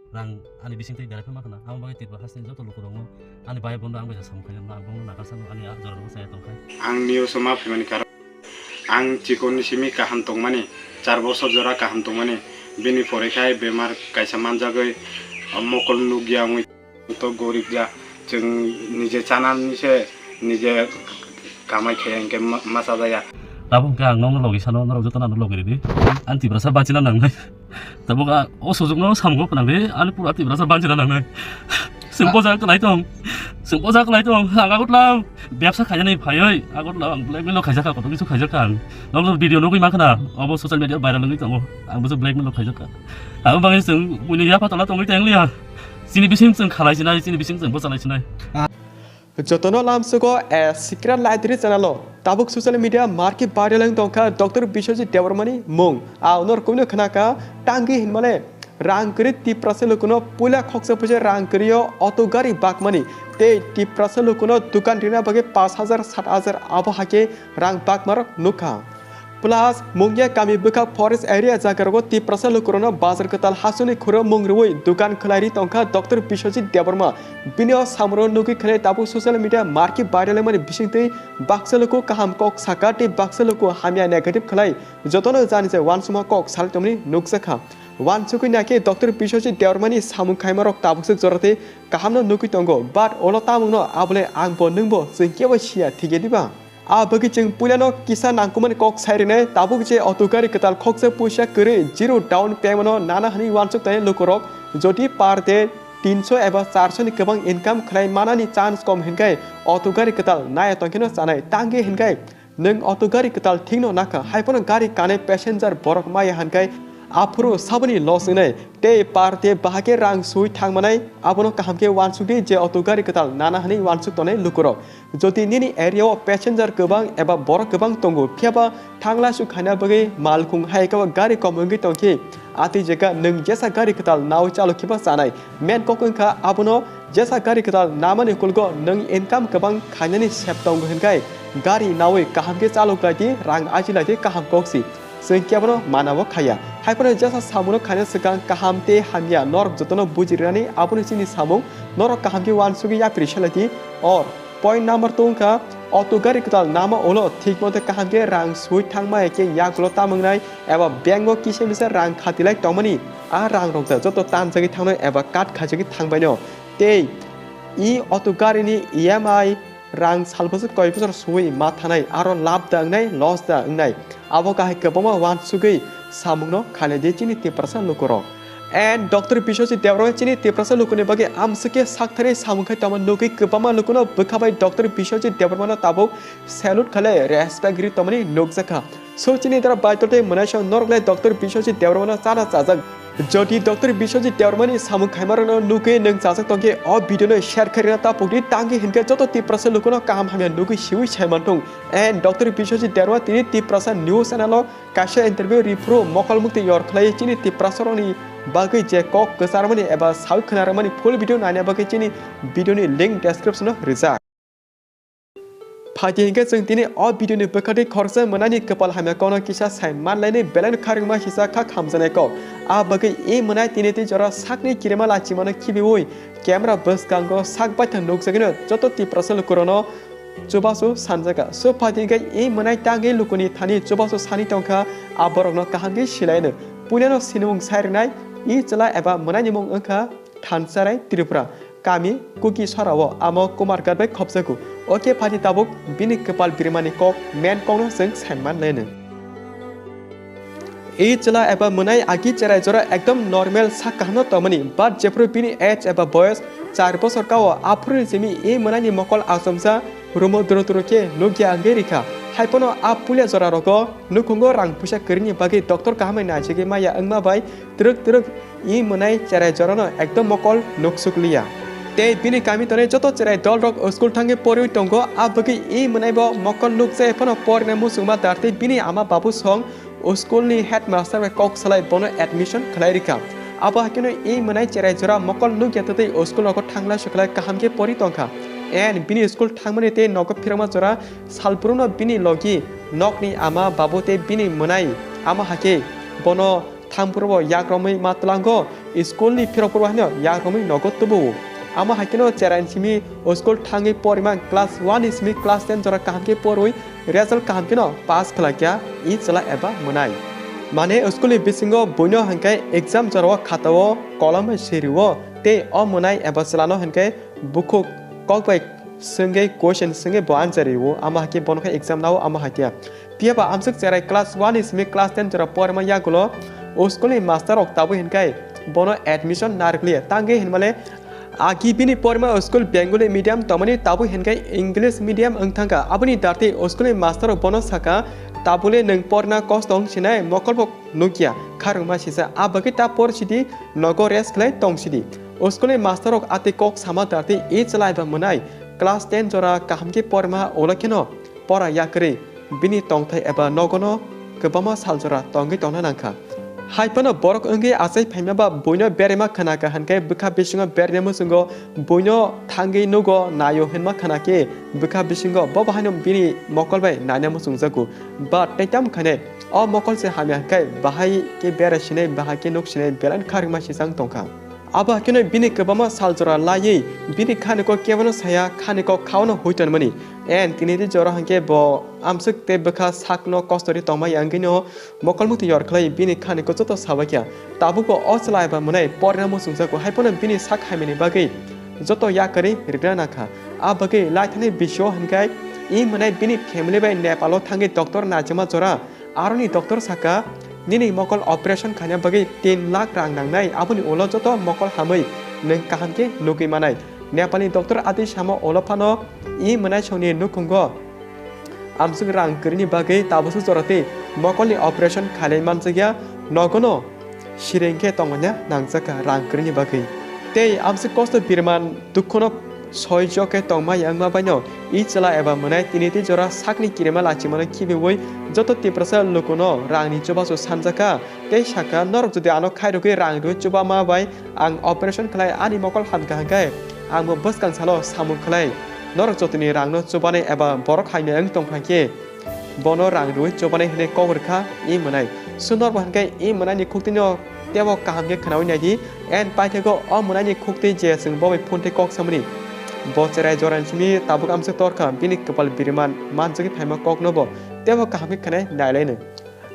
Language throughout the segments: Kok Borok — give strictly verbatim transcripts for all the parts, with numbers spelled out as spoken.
Rang ani bising twi berai phai ma khna, amo bagwi Tripura hasteni joto lukurokno ani bai bondo ang bai samung khainai, ang bono nakar sano ani ah jora rok chaya tongkhai. Ang news o ma phaimani karon ang chikonni simi kaham tongmani, char bosor jora kaham tongmani, bini pore khai bemar kaisa manjagwi, mokol nukya wngwi to gorib ja, chwng nije chanani se nije kamai khaiya hinkhe ma-, ma chajaya. Tabuk hinkhe ang nokno logi sano, norok jotono ano logi ridi. Ang Tiprasa bachina nangnai. Tabuk a, o sujukno samung phanang de, ani pura Tiprasa bachina nangnai. Chwng boja kwlai tong. Chwng boja kwlai tong. Ang Agartala bebsa khainani phaiwi, Agartala ang blackmail no khaijakha, kotor kisu khaijakha ang. Nokno video nugwi mankha na, obo social media viral wngwi tongo. Ang bosa blackmail no khaijakha. Abo bagwi chwng buini yapha tola tongwi teng liya. Chini bising chwng khalai sinai, chini bising chwng bwchalai sinai. Jotono lamsugo a secret library channel o tabuk social media marki viral wng tongkha Doctor Biswajit Debbarmani mung. A unor kumino khnakha tangwi hinmale rang kwrwi Tiprasa lukuno puila khoksa puisa rang kwrwi o auto gari bakmani tei Tiprasa lukuno dukan rina bagwi pash hajar, sat hajar abo hakhe rang bakmarok nukha. Plus, Mungia kami bwkha forest area jagarogo Tiprasa lukurokno bazar kwtal hasuni khuro mung rwui dukan khwlairi tongkha Doctor Biswajit Debbarma. Bini o samro nugwi khwnai tabuk social media marki viral wngmani bisingtwi baksa luku kaham kok saka tei baksa luku hamya negative khwlai jotono jani je uansukma kok salai tongmani nukjakha. Uansukwi naikhe Doctor Biswajit Debbarmani samung khaimarok tabukse joratwi kahamno nugwi tongo, but olo tamungno abole angbo nwngbo chwng kebo siya thikhe diba? A bagwi chwng puilano kisa nangkukmani kok sai rwnai, tabuk je auto gari kwtal khoksa puisa kwrwi zero down payment-o nana hwnwi uansuk tongnai lukurok, jodi per day tinsho eba charsho ni kwbang income khlai manani chance kom hinkhe auto gari kwtal naya tongkheno chanai, tangwi hinkhe nwng auto gari kwtal thikno nakha, haiphano gari kanai passenger borok maya hinkhe aphuru saboni loss wngnai, tei per day bahai khe rang sui thangmanai, abono kaham khe uansuk di je auto gari kwtal nana hwnwi uansuk tongnai lukurok. Jodi nini area o passenger kwbang eba borok kwbang tongo, phiyaba thangla su khaina bagwi malkhung hai khe gari kom wngwi tongkhe, atwi jeka nwng jesa gari kwtal nawi chalo khiba chanai. Main kok wngkha abono, jesa gari kwtal namani kulgo nwng income kwbang khainani sep tongo hinkhai gari nawi kaham khe chalo khlai di, rang aji lai di kaham kok si. Chwng kebono mana bo khaiya. Haiphano jesa samungo khaina swkang kaham tei hamya norok jotono buji rwnani abono chini samung, norok kaham khe uansugwi yapri salai di. Or point number two wngkha, auto gari kwtal nama ulo thik mote kaham khe rang sui thangma hai khe yagulo tamwngnai eba bank o kisa misa rang khatilai tongmani, a rang rok da joto tanjagwi thangnai eba cut khaijagwi thangbaino. Tei e auto gari ni E M I rang sal bwswk koi bwswk sui ma thanai, aro labh da wngnai, loss da wngnai, abo kahai kwbangma uansugwi samungno khainai di chini Tiprasa lukurok. And Doctor Biswajit Debbarma chini Tiprasa lukuni bagwi amswk khe sakthari samung khai tongma nugwi kwbangma lukuno bwkha bai Doctor Biswajit Debbarmano tabuk salute khalai respect rwi tongmani nukjakha. So chini dara baitol tei mwnaisong norok le Doctor Biswajit Debbarmano chana chajak. Jodi Doctor Biswajit Debbarmani samung khaimarokno nugwi nwng chajak tongkhe o video no share khairina tapukdi, tangwi hinkhe joto Tiprasa lukuno kaham hamya nugwi siwi saimanthung. And Doctor Biswajit Debbarma tini Tiprasa news channel o kaisa interview riphuru mokol mukti yor khlai chini Tiprasa rokni bagwi je kok kwcharmani eba sawi khwnarwmani full video naina bagwi chini video ni link description o rijak. Phaidi hinkhe chwng tini o video ni bwkhadi khoroksa mwnani kwpal hamya kokno kisa sai manlaini belai no kharwngma kisa kha khamjaknai kok. A bagwi e mwnai tini tei jora sakni kirima lachimano khibiui camera bwskango sak baithang nukjagwino joto Tiprasa lukurokno chubachu sanjakha. So phaidi hinkhe e mwnai tangwi lukuni thani chubachu sani tongkha, a borokno kaham khe silaino. Puilano sinimung sai rwnai e chwla eba mwnaini mung wngkha Thansarai Tripura, kami Kuki Sorao amo Kumar Ghat bai khopjago. O khe phaidi tabuk bini kwpal birimani kok, main kokno chwng saiman laino. E chwla eba mwnai agi cherai jora ekdom normal sak kaham no tongmani, but jephuru bini age eba boyos char bosor kao, aphuru ni simi e mwnaini mokol achomsa rumo duro duro khe nukya wngwi rikha. Haiphano a puila jora rogo nukhungo rang puisa kwrwini bagwi doctor kaham bai naisingwi maya wngma bai twrwk twrwk e mwnai cherai jorano ekdom mokol nuksukliya. Tei bini kami tonwi joto cherai dolrok school thangwi poriwi tongo, a bagwi e mwnai bo mokol nukjai phano porina muchungma dar tei bini ama babu song school ni headmaster bai kok salai bono admission khlai rikha. Abo haikhe no e mwnai cherai jora mokol nukya twtwi school rogo thangla sukhlai kaham khe pori tongkha. And bini school thangmani tei nogo phirokma jora salbrum no bini logi nokni ama babu tei bini mwnai ama hakhe bono thangphuru bo yak romwi ma twlango. School ni phirok phuru haino yak romwi nogo tubu. Amo hai kheno cherai simi school thangwi porima class one ni simi class ten jora kaham khe porwi result kaham kheno pass khlai kha i chwla eba mwnai. Mane school ni bisingo buino hinkhe exam jorao khatao kolom bai swi rwo tei o mwnai eba chwlano hinkhe bukhuk kok bai swngwi question swngwi bo answer rwo, amo hai khe bono khe exam nao amo hai khe. Phiya ba amswk cherai class one ni simi class ten jora porima yagulo o school ni master rok tabwi hinkhe bono admission narwkliya. Tangwi hinmale agi bini porima o school Bengali medium tongmani tabwi hinkhe English medium wng thangkha. Aboni dartwi o school ni master rok bono sakha, "Tabule nwng porina kosto wng sinai, mokol bo nukya, kharwngma sisa. A bagwi ta por sidi, nogo rest khlai tong sidi." O school ni master rok atwi kok sama dartwi i chwla eba mwnai class ten jora kaham khe porima ulo kheno pora yakarwi bini tongthai eba nogono kwbangma sal jora tongwi tongna nangkha. Hai phano borok wngwi achai phaima ba buino beraima khna kha hinkhe bwkha bisingo beraina muchungo buino thangwi nugo naio hinma khna khe bwkha bisingo bo bahaino bini mokol bai naina muchungjago. But tei tamo khainai o mokol se hamya hinkhe bahai khe bera sinai bahai khe nuk sinai belai kharwngma sisang tongkha. Abo haikhe no bini kwbangma sal jora laiwi bini khaniko kebono saya, khaniko khaono hui tonmani. En tini di jora hinkhe bo amswk tei bwkha sakno kosto ri tongma yangwino mokol muitu yor khlai bini khaniko joto sabaikha. Tabukbo o chwla eba mwnai porina muchungjago, hai phano bini sak hamyani bagwi joto yakarwi rwna nangkha. A bagwi laithani bisio hinkhe i mwnai bini family bai Nepalo thangwi doctor naijama jora. Aroni doctor saka, "Nini mokol operation khaina bagwi tin lakh rang nangnai, aboni ulo joto mokol hamwi nwng kaham khe nugwi manai." Nepalni doctor ati samo ulo phano i mwnaisongni nukhungo amswk rang kwrwini bagwi tabuksa jorati mokolni operation khailai manjakya, nogono sireng khe tongmanya nangjakha rang kwrwini bagwi. Tei amswk kosto birman dukhuno soijo khe tongma yangma baino i chwla eba mwnai tini tei jora sakni kirima lachimano khibiwi joto Tiprasa lukuno rangni chubachu sanjakha tei sakha, "Norok jodi ano khairogwi rang rwui chubama bai ang operation khlai ani mokol hamkha hinkhe, ang bo bwskang salo samung khlai norok jotoni rangno chubanai eba borok hamya wng tongkha khe." Bono rang rwui chubanai hinwi kok rwkha i mwnai. Sundor bo hinkhe i mwnaini khuktwino tebo kaham khe khnaui naidi. En paithago o mwnaini khuktwi je chwng bo bai phone tei kok samani. Bo cherai jorani simi tabuk amswk torkha, bini kwpal biriman manjagwi phaima kokno bo tebo kaham khe khwnai nailaino.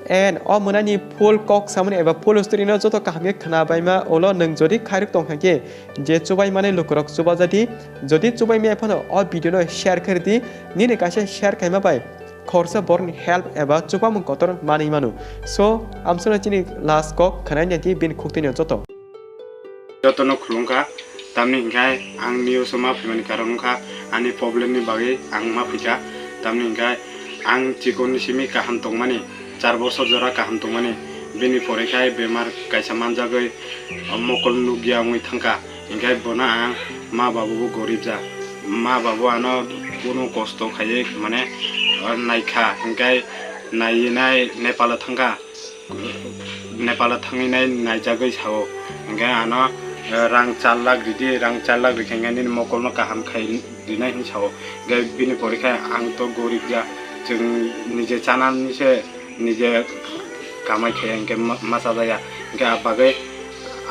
En o mwnaini full kok samani eba full story no joto kaham khe khna baima ulo nwng jodi khairok tongkha khe je chubai mani lukurok chubajadi, jodi chubai maya phano o video no share khairidi, nini kaisa share khaima bai khoroksa borokni help eba chubamung kotor manwi mano. So, amswkno chini last kok khwnai naidi bini khuktwino joto. Jotono khulumkha, tamni hinkhe ang news o ma phaimani karon wngkha, ani problem ni bagwi ang ma phaikha, tamni hinkhe ang chikon ni simi kaham tongmani, char bosor jora kaham tongmani, bini pore khai bemar kaisa manjagwi mokol nukya wngwi thangkha. Hinkhe bono ang ma babu bo gorib ja. Ma babu ano kunu kosto khaiwi mane, o, naikha. Hinkhe naiwi nai Nepal o thangkha. Nepal o thangwi nai naijagwi sao. Hinkhe ano, eh, rang char lakh ridi, rang char lakh rikha hinkhe nini mokolno kaham khai rinai hinwi sao. Hinkhe bini pore khe ang to gorib ja. Chwng nije chanani se nije kamai khe hinkhe ma-, ma chajaya. Hinkhe ah bagwi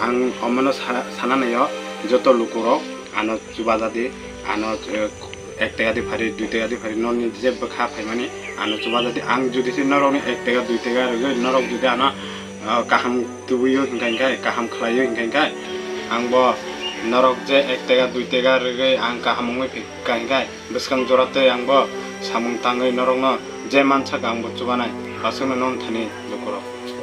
ang omono sa-, sana naio joto lukurok ano chubajadi, ano, eh, ek tega di phari, dui tega di phari, noni je bwkha phaimani ano chubajadi. Ang jodi se norokni ek tega, dui tega rwgwi norok jodi ano, ah, kaham tubuio hinkha hinkhe, kaham khlaio hinkha hinkhe, ang bo norok je ek tega, dui tega rwgwi ang kaham wngwi phi-, kha hinkhe. Bwskang jora tei ang bo samung tangwi norokno je mansak ang bo chubanai, aswkno non thani lukurok.